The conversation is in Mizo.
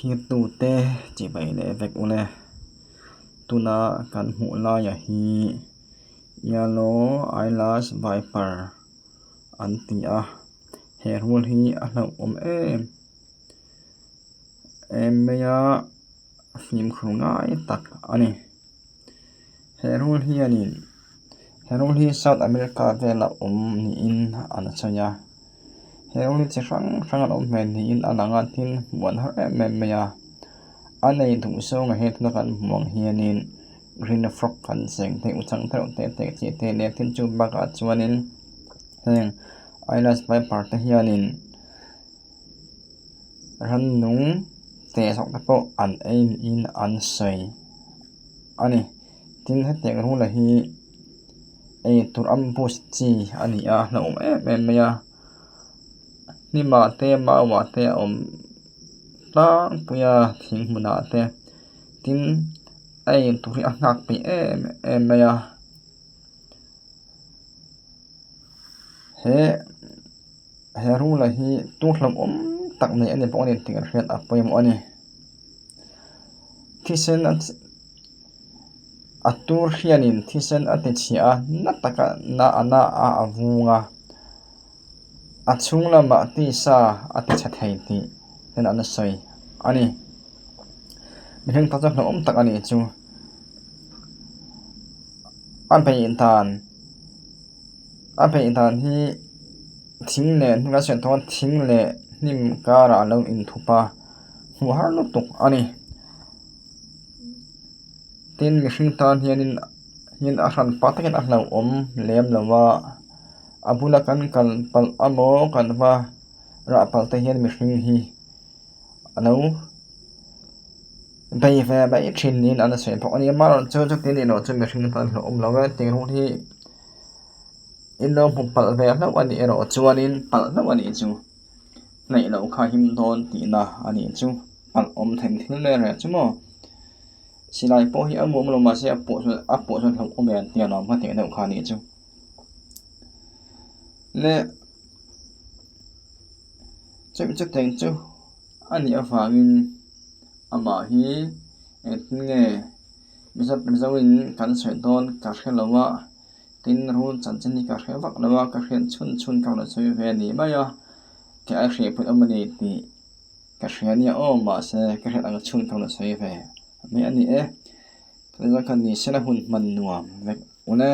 Thlirtute chibai leh vek ule. Tuna kan hmuh laia hi Yellow Eyelash Viper an ti a, he rul hi a hlauhawm em em mai a, fimkhur ngai tak a ni. He rul hianin he rul hi South America vela awm niin an sawi a he rul hi chi hrang hrang an awm hmel niin a lang a tin hmuh an har em em mai a a nei duh zawngah hian tuna kan hmuh ang hianin green frog kan cheng te uchang te reuh te te chi te leh tin chu bakah chuanin heng eyelash viper te hianin. Rannung teh zawk te pawh an ei niin an sawi a ni. Tin hetiang rula hi eitur ambush chi a ni a hlauhawm em em mai a hnimah te mauah te a awm tlangpui a thing hmunah te tin a eitur hi a nghak peih em em mai a he. He rula hi tur hlauhawm tak nei a ni bawk a ni tih kan hriat a pawimawh a ni. Thisen a a tur hianin thisen a ti chhiah a na taka na a na a a vung a a chhung lamah tisa a ti chhe thei tih hian an sawi a ni. Mihring tan chuan hlauhawm tak a nih chu. A beih dan. A beih dan hi thing leh hnung a sawi tawh a thing leh hnim karah a lo inthup a hmuh har lutuk a ni tin mihring tan hianin hian a hran pa takin a hlauhawm lem lo a a bula kan kal palh emaw kan va rah palh te hian mihring hi a lo bei ve mai thin niin an sawi bawk a ni amaherawhchu chuti anih loh chuan mihring tan hlauhawm lo e tih rul hi in lo hmu palh ve hlauh a nih erawh chuanin palh hlauh a nih chu hnaih loh kha him dawn tihna a nih chu palh awm thei thil mai reng chu maw silai pawh hi a muam lo mahse a pawh chuan a pawh chuan hlauhawm em tih a lo hma teh deuh kha a nih chu le. Chumi chu teng chu a nih avangin amah hi engtin nge Mizoin kan sawi dawn ka hre lo a, tin rul chanchin hi ka hre vak lo a, ka hriat chhun chhun ka rawn sawi ve a ni mai a, kei a hriat pawh awm a ni tih ka hria ania aw mahse ka hriat ang chhun ka rawn sawi ve mai a ni e, tunah khan ni sela hun hman nuam vek un e.